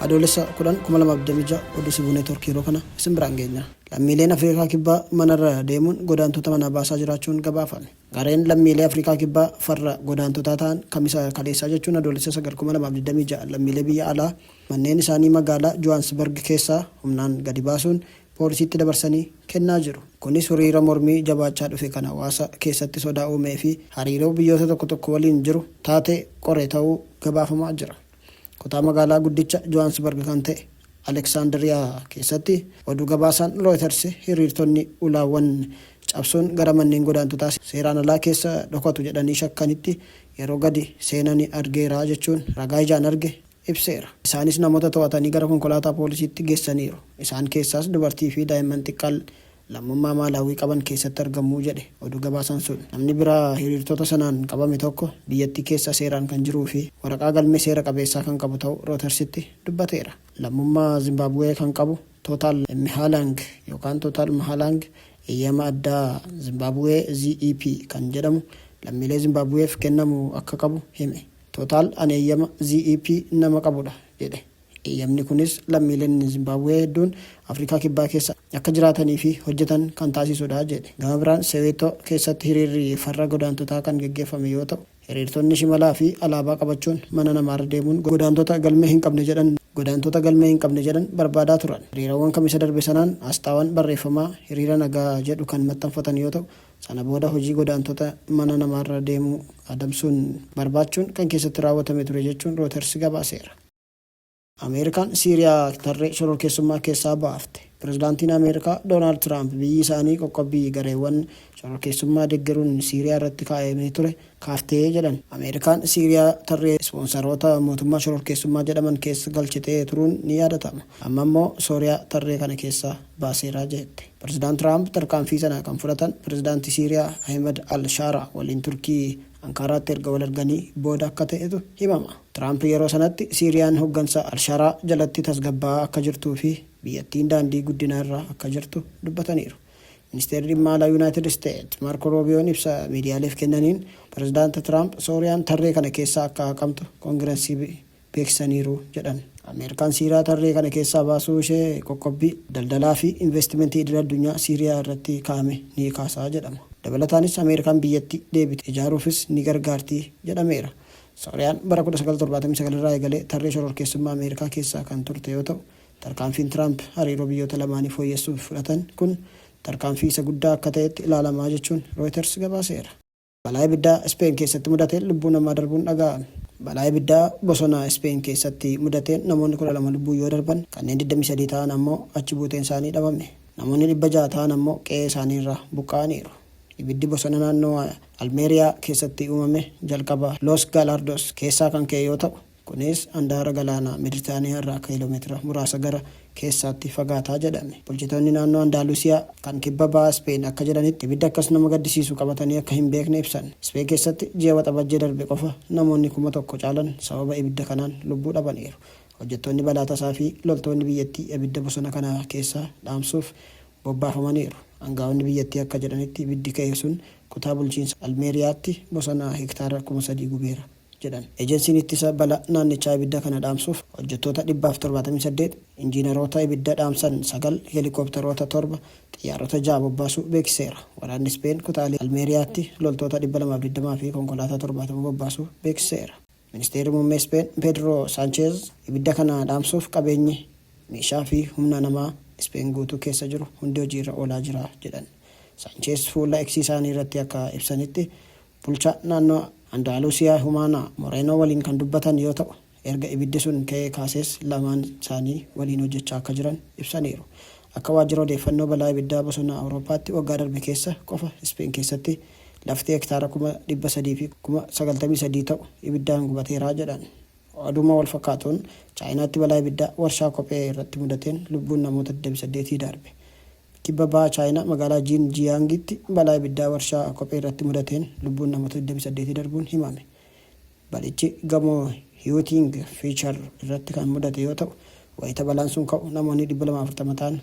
Adoolessa 10, 2026 oduu Sibuu Neetwork yeroo kana isin biraan geenya. Lammiileen Afrikaa Kibbaa manarra deemuun godaantota manaa baasaa jiraachuun gabaafame. Gareen lammiilee Afrikaa Kibbaa farra godaantotaa ta'an Kamisa kaleessaa jechuun Adoolessa 9, 2026 lammiilee biyya alaa manneen isaanii magaalaa Johaansbarg keessaa humnaan gadi baasuun poolisiitti dabarsanii kennaa jiru. Kunis hiriira mormii jabaachaa dhufe kan hawaasa keessatti sodaa uumee fi hariiroo biyyoota tokko tokko waliin jiru taatee qore ta'uu gabaafamaa jira. Kutaa magaalaa guddicha Johaansbarg kan ta'e Aleksaandiriyaa keessatti oduu gabaasaan Rooyiters hiriirtonni ulaawwan cabsuun gara manneen godaantotaa seeraan alaa keessa dhokatu jedhanii shakkanitti yeroo gadi seenani argeera jechuun ragaa ijaan arge ibseera. Isaanis namoota to'atanii gara konkolaataa poolisiitti geessaniiru. Isaan keessaas dubartii fi daa'imman xiqqaan lammummaa Maalaawwii qaban keessatti argamu jedhe oduu gabaasaan sun. Namni biraa hiriirtota sanaan qabame tokko biyyattii keessa seeraan kan jiruu fi waraqaa galmee seera qabeessaa kan qabu ta'uu Rooyitersitti dubbateera. Lammummaa Zimbaabuwee kan qabu Total Mhalang yookaan Total Mhalang eeyyama addaa Zimbaabuwee ZEP kan jedhamu lammiilee Zimbaabuweef kennamu akka qabu hime. Total ani eeyyama ZEP nama qabudha jedhe. Eeyyamni kunis lammiileen Zimbaabuwee hedduun Afrikaa Kibbaa keessa akka jiraatanii fi hojjetan kan taasisudha jedhe. Gama biraan Seweetoo keessatti hiriirri farra godaantotaa kan geggeeffame yoo ta'u, hiriirtonni shimalaa fi alaabaa qabachuun mana namaarra deemuun godaantota galmee hin qabne jedhan godaantota galmee hin qabne jedhan barbaadaa turan. Hiriirawwan Kamisa darbe sanaan asxaawan barreeffamaa hiriira nagaa jedhu kan maxxanfatan yoo ta'u, sana booda hojii godaantota mana namaarra deemuu adamsuun barbaachuun kan keessatti raawwatame ture jechuun Rooyiters gabaaseera. Ameerikaan Siiriyaa tarree shororkeessummaa keessaa baafte. Pirezidaantiin Ameerikaa Doonaald Tiraamp biyyi isaanii qoqqobbii gareewwan shororkeessummaa deggeruun Siiriyaa irratti kaa'amee ture kaaftee jedhan. Ameerikaan Siiriyaa tarree ispoonsaroota mootummaa shororkeessummaa jedhaman keessa galchitee turuun ni yaadatama. Amma immoo Sooriyaa tarree kana keessaa baaseera jette. Pirezidaant Tiraamp tarkaanfii sana kan fudhatan Pirezidaantii Siiriyaa Ahimad al-Shaaraa waliin Turkii Ankaaraatti erga wal arganii booda akka ta'etu himama. Tiraamp yeroo sanatti Siiriyaan hoggansa al-Sharaa jalatti tasgabbaa'aa akka jirtuu fi biyyattiin daandii guddinaa irra akka jirtu dubbataniiru. Ministeerri Dhimma Alaa Yunaayitid Isteet Maarkoo Roobiyoon ibsa miidiyaaleef kennaniin Pirezidaant Tiraamp Sooriyaan tarree kana keessaa akka haqamtu Kongirensii beeksisaniiru jedhan. Ameerikaan Siiriyaa tarree kana keessaa baasuu ishee qoqqobbii daldalaa fi investimentii idil-addunyaa Siiriyaa irratti kaa'ame ni kaasa jedhama. Dabalataanis Ameerikaan biyyattii deebite ijaaruufis ni gargaarti jedhameera. Sooriyaan bara 1979 irraa eegalee tarree shororkeessummaa Ameerikaa keessaa kan turte yoo ta'u, tarkaanfiin Tiraamp hariiroo biyyoota lamaanii fooyyessuuf fudhatan kun tarkaanfii isa guddaa akka ta'etti ilaalamaa jechuun Rooyiters gabaaseera. Balaa ibiddaa Ispeen keessatti mudateen lubbuu namaa darbuun dhaga'ame. Balaa ibiddaa bosona Ispeen keessatti mudateen namoonni 12 lubbuun yoo darban, kanneen 23 ta'an ammoo achi buuteen isaanii dhabame. Namoonni 600 ta'an ammoo qe'ee isaaniirraa buqqa'aniiru. Ibiddi bosona naannoo Almeeriyaa keessatti uumame jalqaba Los Gallardos keessaa kan ka'e yoo ta'u, kunis andaara galaana Meditaaniyaa irraa kiiloomeetira muraasa gara keessaatti fagaata jedhame. Bulchitoonni naannoo Andaalusiyaa kan kibba baha Ispeen akka jedhanitti ibidda akkas nama gaddisiisu qabatanii akka hin beekne ibsan. Ispeen keessatti ji'a Waxabajjii darbe qofa namoonni 1000 caalan sababa ibidda kanaan lubbuu dhabaniiru. Hojjettoonni balaa tasaa fi loltoonni biyyattii ibidda bosona kana keessaa dhaamsuuf bobbaafamaniiru. Angaa'onni biyyattii akka jedhanitti ibiddi ka'e sun kutaa bulchiinsa Almeeriyaatti bosona hektaara 3,000 gubeera jedhan. Ejensiin ittisa bala naannichaa ibidda kana dhaamsuuf hojjettoota 178, injiinaroota ibidda dhaamsan 9, heelikooptaroota 7, xiyyaarota 6 bobbaasuu beeksiseera. Waraanni Ispeen kutaalee Almeeriyaatti loltoota 220 fi konkolaataa 70 bobbaasuu beeksiseera. Ministeerri Muummee Ispeen Peedroo Saancheez ibidda kana dhaamsuuf qabeenyi, meeshaa fi humna namaa Ispeen guutuu keessa jiru hundi hojiirra oolaa jira jedhan. Saancheez fuula X isaanii irratti akka ibsanitti bulchaa naannoo Andaalusiyaa Humaanaa Moreenoo waliin kan dubbatan yoo ta'u, erga ibiddi sun ka'ee kaasees lamaan isaanii waliin hojjechaa akka jiran ibsaniiru. Akka Waajjira Odeeffannoo Balaa Ibiddaa Bosonaa Awurooppaatti waggaa darbe keessa qofa Ispeen keessatti lafti hektaara 393,000 ta'u ibiddaan gubateera jedhan. Oduuma wal fakkaatuun Chaayinaatti balaa ibiddaa warshaa kophee irratti mudateen lubbuun namoota 28 darbe. Kibba Baha Chaayinaa magaalaa Jiin Jiyaangitti balaa ibiddaa warshaa kophee irratti mudateen lubbuun namoota 28 darbuun himame. Balichi gamoo Hiyuutiing Fiichar irratti kan mudate yoo ta'u, wayita balaan sun ka'u namoonni 240 ta'an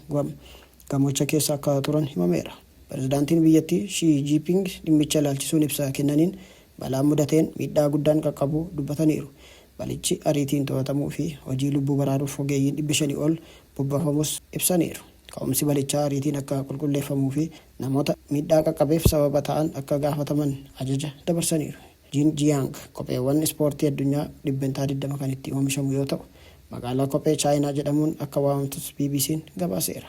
gamocha keessa akka turan himameera. Pirezidaantiin biyyattii Shii Jiiping dhimmicha ilaalchisuun ibsa kennaniin balaa mudateen miidhaa guddaan qaqqabuu dubbataniiru. Balichi ariitiin to'atamuu fi hojii lubbuu baraaruuf ogeeyyiin 500 ol bobbafamus ibsaniiru. Ka'umsi balichaa ariitiin akka qulqulleeffamuu fi namoota miidhaa qaqqabeef sababa ta'an akka gaafataman ajaja dabarsaniiru. Jiinjiyaang kopheewwan ispoortii addunyaa dhibbentaa 20 kan itti oomishamu yoo ta'u, magaalaa kophee Chaayinaa jedhamuun akka waamamtus BBC'n gabaaseera.